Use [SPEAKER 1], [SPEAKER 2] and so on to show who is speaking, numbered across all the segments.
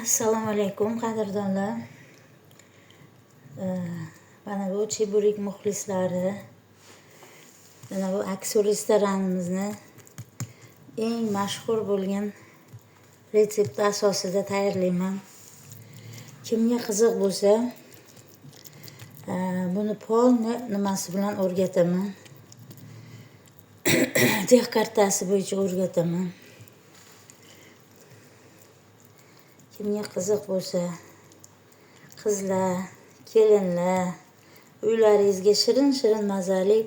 [SPEAKER 1] Assalomu alaykum, qadrdonlar. Mana bu cheburik muxlislari, mana bu Aksu restoranimizni eng mashhur bo'lgan retsepti asosida tayyorlayman. Kimga qiziq bo'lsa, buni polni nimasi bilan o'rgataman. Tex kartasi bo'yicha o'rgataman. Kimga qiziq bo'lsa, qizlar, kelinlar, uylaringizga shirin-shirin mazali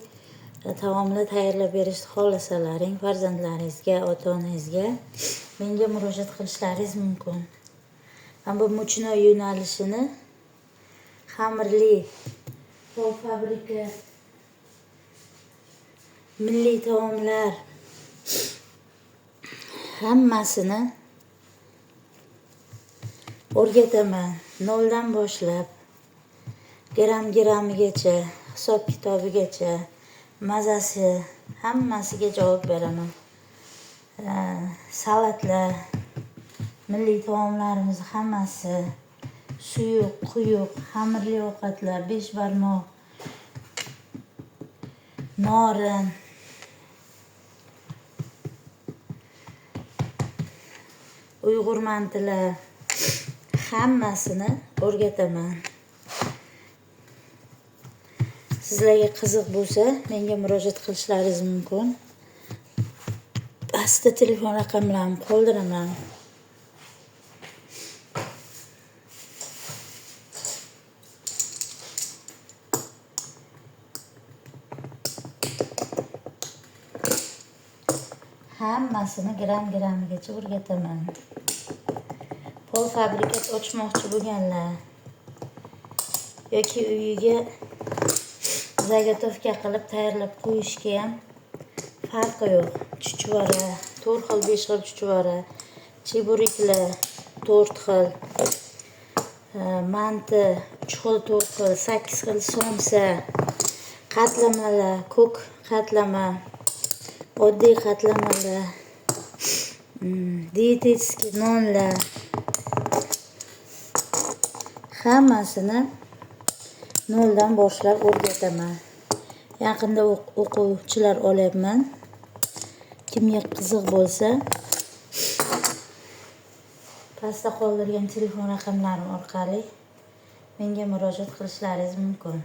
[SPEAKER 1] taomlar tayyorlab berishni xohlasalaring, farzandlaringizga, ota-onangizga menga murojaat qilishlaringiz mumkin. Men bu muchnoy yo'nalishini xamirli polfabrika milliy taomlar hammasini o'rgataman. Noldan boshlab gram-gramigacha, hisob kitobigacha, mazasi hammasiga javob beraman. Salatlar, milliy taomlarimiz hammasi, suyuq, quyuq, xamirli ovqatlar, besh barmoq, norin, uyg'ur mantilar hammasini o'rgataman. Sizlarga qiziq bo'lsa, menga murojaat qilishlaringiz mumkin. Pastda telefon raqamlarimni qoldiraman. Hammasini gram-gramigacha o'rgataman. Polfabrikat ochmoqchi bo'lganlar yoki uyiga zagotovka qilib tayyorlab qo'yishga ham farqi yo'q. Chuchvara, 4 xil, 5 xil chuchvara, cheburiklar 4 xil, manti 3 xil, 4 xil, 8 xil somsa, qatlamalar, ko'k qatlama, oddiy qatlamalar, dietetik nonlar hammasini noldan boshlab o'rgataman. Yaqinda o'quvchilar olyapman. Kimga qiziq bo'lsa, pastda qoldirgan telefon raqamlarim orqali menga murojaat qilishlaringiz mumkin.